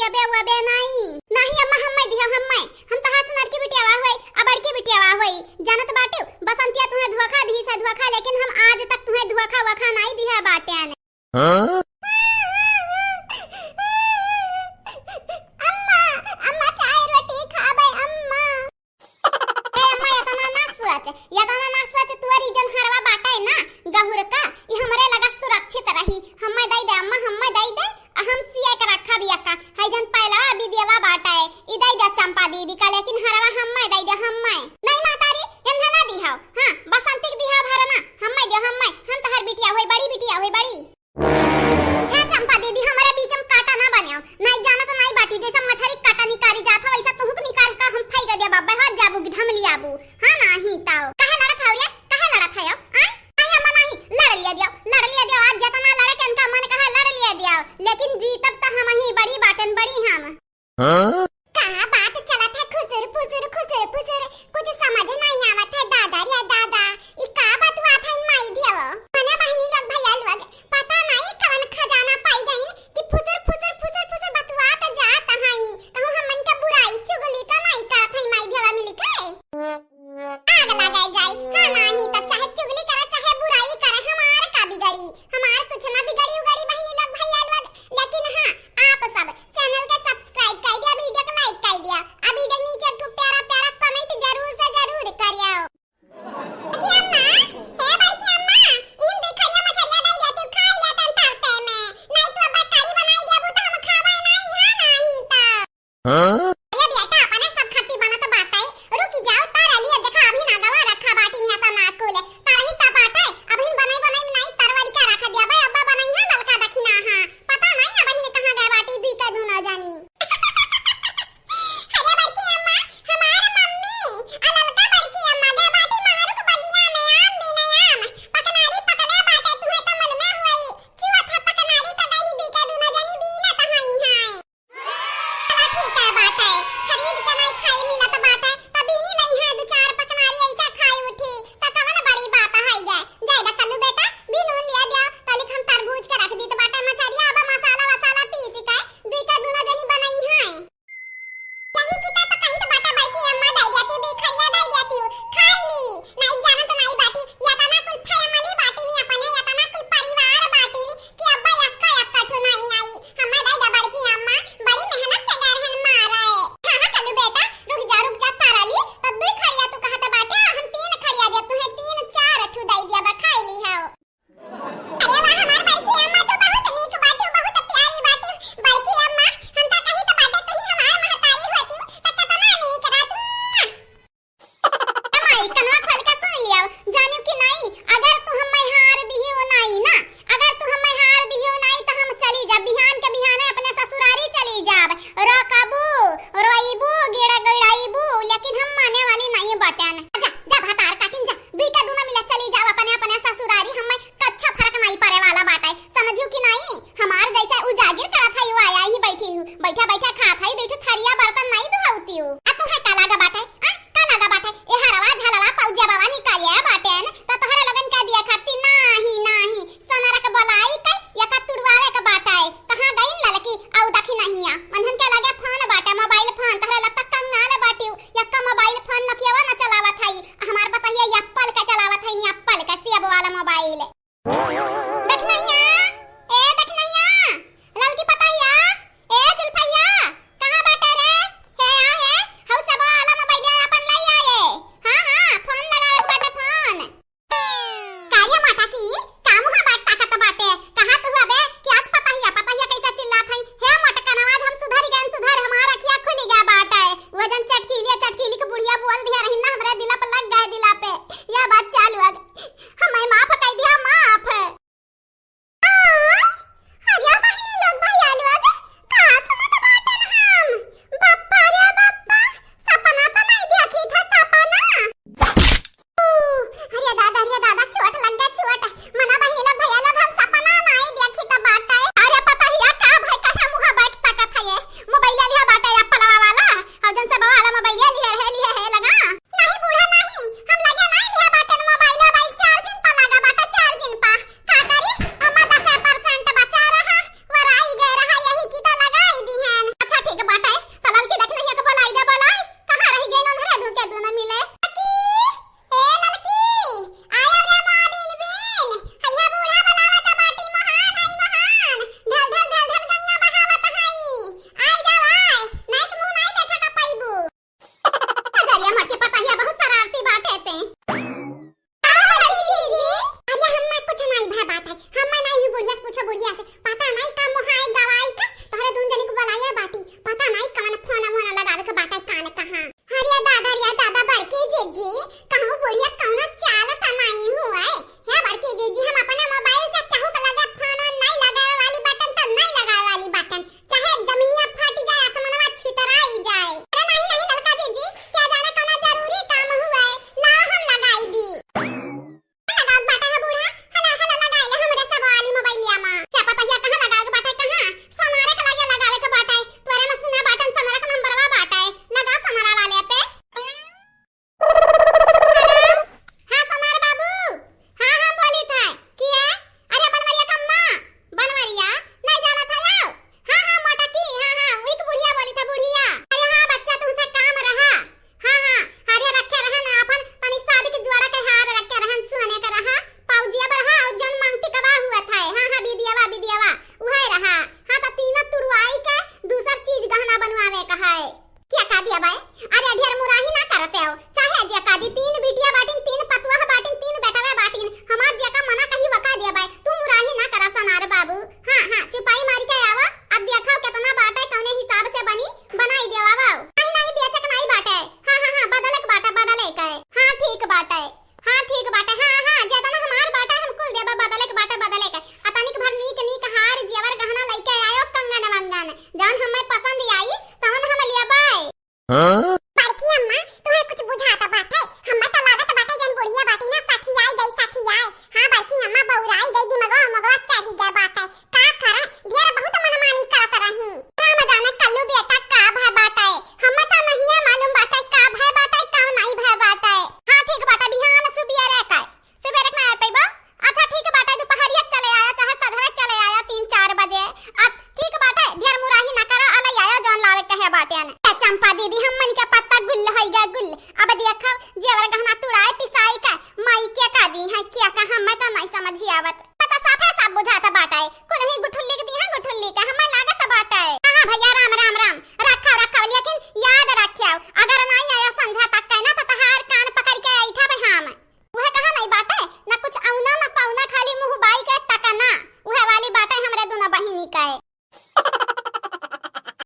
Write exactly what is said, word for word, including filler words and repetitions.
अबे, अबे नाई। नाहीं अम्मा, हम्मै दिहो, हम्मै। हम तहार सुनर की बिटियावा होई, अबड़ की बिटियावा होई। जानत बाटू, बसंतिया तुहैं धोखा दिहिस है, धोखा, लेकिन हम आज तक तुहैं धोखा वोखा नाई दिहा बाटेन। हाँ? अम्मा, अम्मा, चाय रोटी खाबे, अम्मा। ए अम्मा, एतना ना सोच, एतना ना सोच, तोरी जन हरवा बाटे ना, गहुर का, ई हमरे लगा सुरक्षित रही। हम्मै दइ दे अम्मा, हम्मै दइ दे, आ हम सिया के रखब यका। हई जन पैलवा बिदियवा बाटे, ई दइ दे चंपा दीदी का, लेकिन हरवा हम्मै दइ दे, हम्मै। नहीं महतारी, एन्हे ना दिहाओ, हाँ, बसंती के दिहाओ भरना, हम्मै दे, हम्मै, हम तहर बिटिया होई, बड़ी बिटिया होई, बड़ी। हे चंपा दीदी, हमरे बीच में कांटा ना बनियो। नाहीं जानत नाहीं बाटी, जैसे मछरी कांटा निकारी जात हो, वैसा तुहूँ के निकाल का हम फेंक दे बाबा, हाथ जाबू कि ढमली आबू। हाँ नाहीं ताओ। काहे लड़त हो रे? काहे लड़त हो? आय? काहे अम्मा नाहीं? लड़ लिया दियो, लड़ लिया दियो। आज जितना लड़े के इनका मन कहे लड़ लिया दियो। लेकिन जीतब त हम ही बड़ी बाटन बड़ी हम। हाँ? का बात चलत है खुसुर फुसुर, खुसुर फुसुर, कुछ समझ नहीं आवत है दादा रे दादा। ई का बतुआत है माई दियो? मने बहिनी लोग भैया लोग, पता नहीं कवन खजाना पाई गईन कि फुसुर फुसुर, फुसुर फुसुर बतुआत जात हैं। कहूँ हमन का बुराई चुगली तो नहीं करत है माई दियो मिल के? आग लगे आवत।